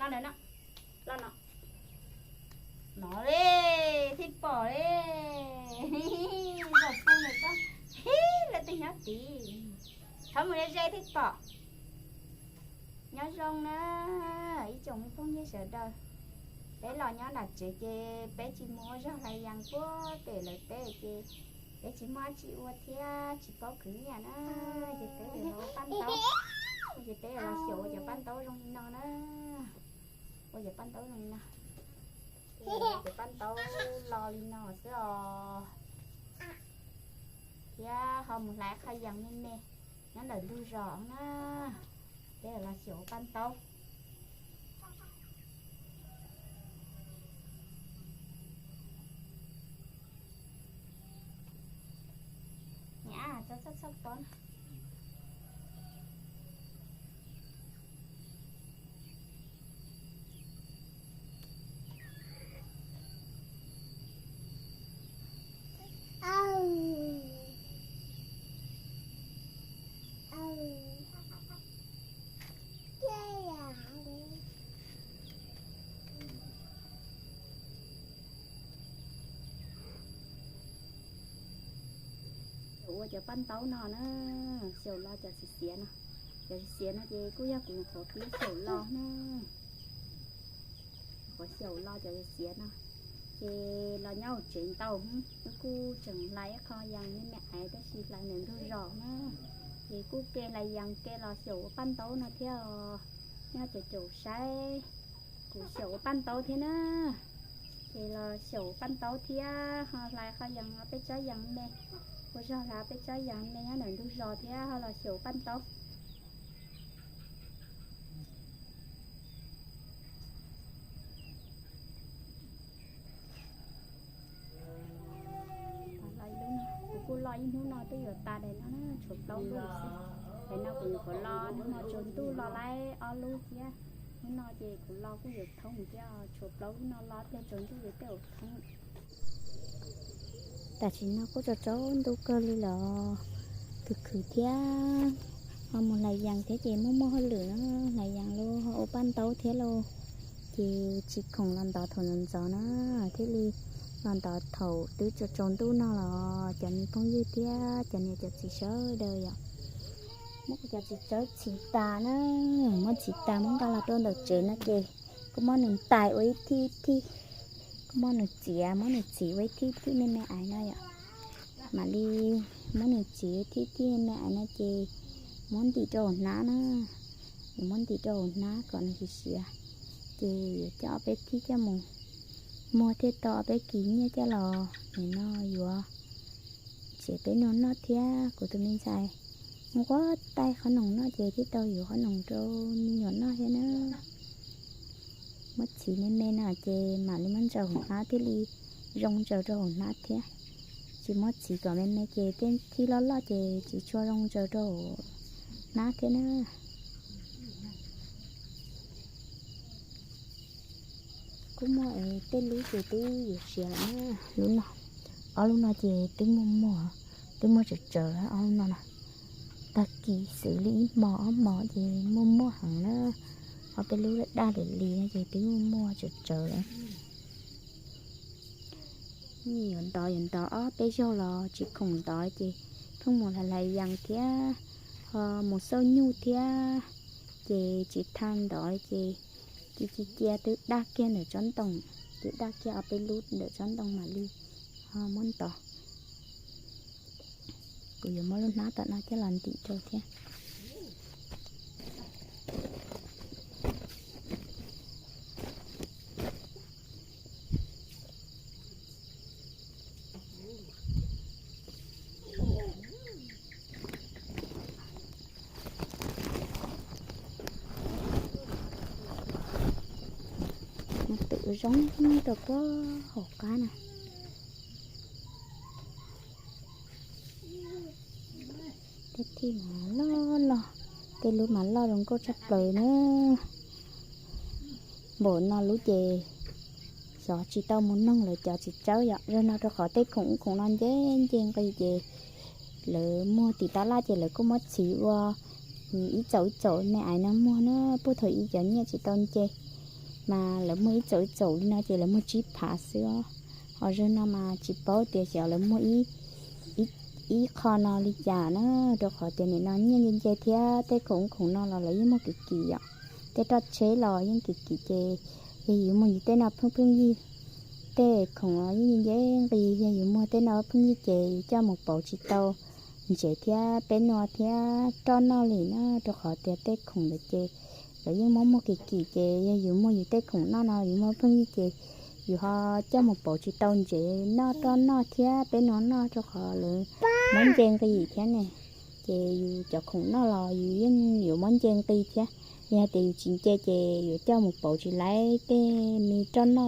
No, no, thiaj pom li. Zaum pub ntawm koj, lawv twb nyob tid. Thov mus ze ze thiaj pom. Nyob zoo na, ib tsoom me phooj ywg sawv daws. Peb los nyob nram tsev ces peb tsis mus ua zog hlais yas puag pem lawv teb ces peb tsis muaj dab tsi ua thiab tsis paub khwv nyiaj na, ces peb yuav los ua paj ntaub. Ces peb yuav los xyaum ua cov paj ntaub zoo li no na. Ua cov paj ntaub zoo li no. Ces cov paj ntaub los li no xwb os. Thiab ho mus hlais qhov yas me me nyob ntawm ntug zos na. Peb yuav los xyaum ua paj ntaub. Niam, txhob txhob txhob pob. Ua cov paj ntaub no na, xyaum los cov xiav xiav no. Cov xiav xiav no ces kuj yog kuv nyuam qhuav pib xyaum los na. Qhuav xyaum los cov xiav xiav no, ces los nyob hauv tsev ntau, wb kuj tseem hlais ib qho yas me me aiv tab sis hlais ntawm ntug zos na. Ces kuj ke hlais yas ke los xyaum ua paj ntaub no thiab os. Nyob cov caum saib kuv xyaum ua paj ntaub thiab na. Ces los xyaum ua paj ntaub thiab ho hlais qhov yas, peb tsob yas me, ua zog hlais peb tsob yas me nyob ntawm ntug zos thiab ho los xyaum ua paj ntaub. Kuv kuj loj ib hnub no twb yuav tas daim no na, tshuav plaub lub xwb. Daim no kuv nyuam qhuav los hnub no tsaus ntuj los lawm ob lub thiab. Hnub no ces kuv los kuj yuav thoob thiab, tshuav plaub lub no los pliag tsaus ntuj yuav tej zaum thoob. Tam sim no kuj tsaus tsaus ntuj kawg li los khwv khwv thiab, ho mus hlais yas thiab ces muaj muaj hauj lwm na, hlais yas los ho ua paj ntaub thiab lauj. Ces tsis khoom los ntov thaum ntxov ntxov na, thiaj li los ntov thaum twb tsaus tsaus ntuj no los cov me phooj ywg thiab cov niam cov txiv sawv daws yom. Muab cov txiv tsawb txhiv tas na, muab txhiv tas muab nqa los rau ntawm tsev no ces kuj muab nws ntais ua ib thij ib thij, kuj muab nws txiav, muab nws txhiv ua ib thij ib thij me me aiv no yom. Mam li muab nws txhiv ib thij ib thij me me aiv no ces muab ntim rau hauv hnab na, es muab ntim rau hauv hnab kom nws siav siav, ces yuav coj ob peb thij coj mus muag thiaj tau ob peb kis nyiaj coj los nim no yuav tsev peb noj noj thiab. Kuv tus me ntxhais nquag taij qhob noom noj ces thiaj tau yuav qhob noom rau me nyuam noj thiab na. Muab txhiv me me no ces mam li muab ntsaws hauv hnab thiaj li zoo ntsaws rau hauv hnab thiab. Tsis muab txhiv kom me me ces tej thij loj loj ces tsis tshua zoo ntsaws rau hauv hnab thiab na. Kuj muaj es tej lub ces twb yuav siav lawm na. Lub no, ob lub no ces twb muaj muag, twb muaj tsawv tsawv ob lub no na. Tag kis xwb li ib hmo ob hmo ces muaj muaj heev na. Ob peb lub daj li li no ces twb muaj muag tsawv tsawv lawm. Yuav ntov yuav ntov ob peb zaug los tsis khoom ntov ces pheej mus hlais hlais yas thiab ho mus xauj nyuj thiab ces tsis tau ntov ces cia cia cia twb daj kiag ntawm tsob ntoo, twb daj kiag ob peb lub ntawm tsob ntoo mam li ho muab ntov. Kuv yuav muab lub hnab tom no coj los ntim rau thiab. Twm zoo rau puag hauv qab na. Tej thij mas loj loj, tej lub mas loj zoo nkauj tshaj plaws na. Npaum no lub ces xyov tsis tau mus noog lawv cov txiv tsawb yom, zaum no rau qhov tej khoom ub khoom no nce nce nqis ces lawv muag tim tab laj ces lawv kuj muab txhiv ua ib txaum ib txaum me aiv no muag na, puag thaum ub cov nyiaj tsis tau nce. Mas lawv muag ib txaum ib txaum li no ces lawv muag tsib phav xwb os. Ho zog no mas tsis paub tias xyov lawv muag ib ib qho no li cas na, rau qhov tias nim no nyiaj nce nce thiab tej khoom khoom no los lawv yeej muag kim kim yom. Tej roj tsheb los yeej kim kim ces yog yus muag yus tej no pheej pheej yig. Tej khoom los yeej nce nqi, yog yus muag tej no pheej yig ces yus coj mus pauv tsis tau ntsev thiab peb nua thiab roj noj li na, rau qhov tias tej khoom ntawd ces lawv yeej muab muag kim kim ces yog yus muag yus tej khoom noj no yus muag pheej yig ces yus ho coj mus pauv tsis tau ntsev noj roj noj thiab peb nua noj rau qhov lawv muab nce nqi thiab ne. Ces yus cov khoom noj los yus yeej yuav muab nce nqi thiab. Yog hais tias yus tsis nce ces yuav coj mus pauv tsis laiv tej me roj noj